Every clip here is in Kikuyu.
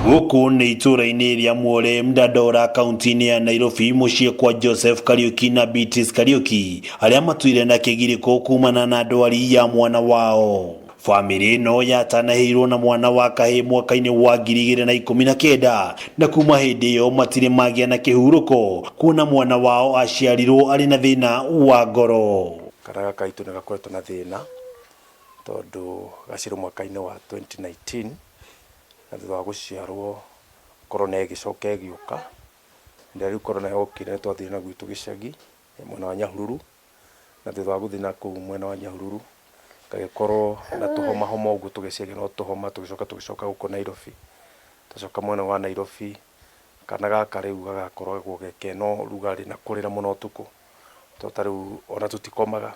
Gũkũ nĩ itũũra-inĩ rĩa Mwore Mdadora kaunti-inĩ ya Nairobi mũciĩ kwa Joseph Kariuki na Beatrice Kariuki arĩa matuire na kĩgirĩko kumana na ndwari ya mwana wao. Bamĩrĩ ĩno yatanahĩirwo na mwana wa kahĩĩ mwaka-inĩ wa 2019 na kuma hĩndĩ ĩyo matirĩ magĩa na kĩhurũko kuona mwana wao aciarirwo arĩ na thĩna wa ngoro. Kana gaka gaitũ nĩ gakoretwo na thĩna tondũ gaciarirwo mwaka-inĩ wa 2019 na thutha wa gũciarwo corona ĩgĩcoka ĩgĩũka. Hĩndĩ ĩrĩa rĩu corona yokire nĩ twathire na gwitũ gĩcagi mwena wa Nyahururu, na thutha wa gũthiĩ nakũu mwena wa Nyahururu gagĩkorwo na tũhoma homa ũguo tũgĩciria no tũhoma tũgĩcoka tũgĩcoka gũkũ Nairobi. Twacoka mwena wa Nairobi kana gaka rĩu gagakoragwo kena ũrugarĩ na kũrĩra mũno ũtukũ, tondũ ta rĩu ona tũtikomaga.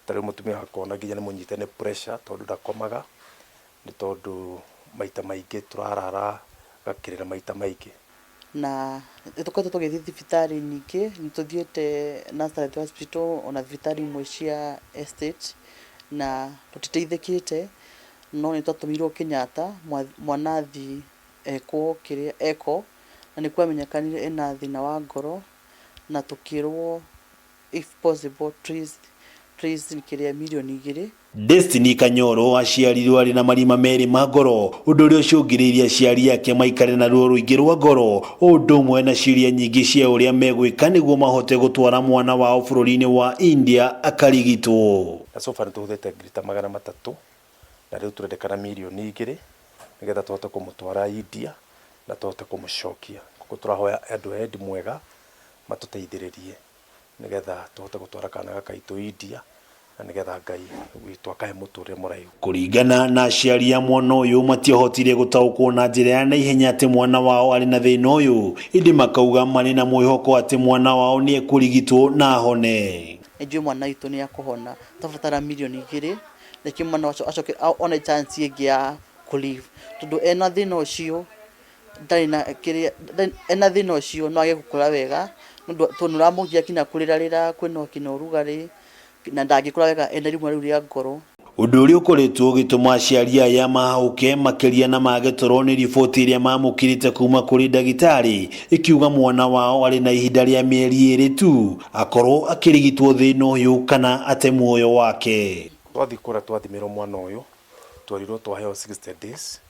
Ta rĩu mũtumia wakwa ona nginya nĩ mũnyite nĩ pressure tondũ ndakomaga, nĩ tondũ maita maingĩ tũrarara gakĩrĩra maita maingĩ. Na nĩ tũkoretwo tũgĩthiĩ thibitarĩ nyingĩ, nĩ tũthiĩte Nazareth Hospital ona thibitarĩ imwe cia estate na tũtiteithĩkĩte, no nĩ twatũmirwo Kenyatta mwana athiĩ ekwo kĩrĩa echo, na nĩ kwamenyekanire ena thĩna wa ngoro na tũkĩrwo if possible trace trace kĩrĩa mirioni 2. Destiny Kanyoro aciarirwo arĩ na marima merĩ ma ngoro, ũndũ ũrĩa ũcũngĩrĩirie aciari ake maikare na ruo rũingĩ rwa ngoro, o ũndũ ũmwe na ciũria nyingĩ cia ũrĩa megwĩka nĩguo mahote gũtwara mwana wao bũrũri-inĩ wa India akarigitwo. Na so far nĩ tũhũthĩrĩte ngiri ta 300 na rĩu tũrendekana mirioni 2 nĩgetha tũhote kũmũtwara India na tũhote kũmũcokia. Koguo tũrahoya andũ a wendi mwega matũteithĩrĩrie nĩgetha tũhote gũtwara kana gaka gaitũ India na nĩgetha Ngai witũ akahe mũtũrĩre mũraihu. Kũringana na aciari a mwana ũyũ matiahotire gũtaũkwo na njĩra ya naihenya atĩ mwana wao arĩ na thĩna ũyũ, ĩndĩ makauga marĩ na mwĩhoko atĩ mwana wao nĩ ekũrigitwo na ahone. Nĩ njũĩ mwana witũ nĩ akũhona, twabatara mirioni 2 nĩkĩo mwana acoke one chance ĩngĩ ya kũ live, tondũ ena thĩna ũcio ndarĩ na kĩrĩa, ena thĩna ũcio no age gũkũra wega tondũ nĩ ũramũgia nginya kũrĩrarĩra, kwĩna nginya ũrugarĩ na ndangĩkũra wega ena irima rĩu rĩa ngoro. Ũndũ ũrĩa ũkoretwo ũgĩtũma aciari aya mahahũke makĩria na mage toro nĩ riboti ĩrĩa mamũkĩrĩte kuma kũrĩ ndagĩtarĩ ĩkiuga mwana wao arĩ na ihinda rĩa mĩeri 2 tu akorwo akĩrigitwo thĩna ũyũ kana ate muoyo wake. Twathiĩ kũrĩa twathimĩrwo mwana ũyũ twerirwo twaheo 60 days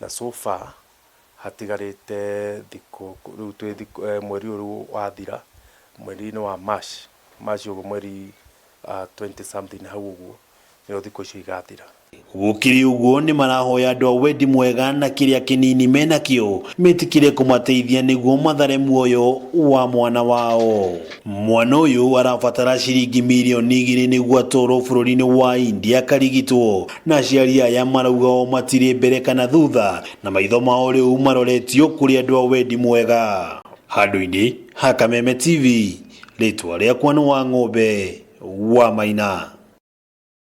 na so far hatigarĩte thikũ rĩu twĩ thikũ mweri ũyũ rĩu wathira mweri-inĩ wa March, March ũguo mweri 20 something hau ũguo nĩrĩo thikũ icio igathira. Gũkĩrĩ ũguo nĩ marahoya andũ a wendi mwega na kĩrĩa kĩnini menakĩo metĩkĩre kũmateithia nĩguo mathare muoyo wa mwana wao. Mwana ũyũ arabatara ciringi mirioni 2 nĩguo atwarwo bũrũri-inĩ wa India akarigitwo, na aciari aya marauga o matirĩ mbere kana thutha na maitho mao rĩu maroretio kũrĩ andũ a wendi mwega. Handũ-inĩ ha Kameme TV, rĩtwa rĩakwa nĩ Wang'ombe wa Maina.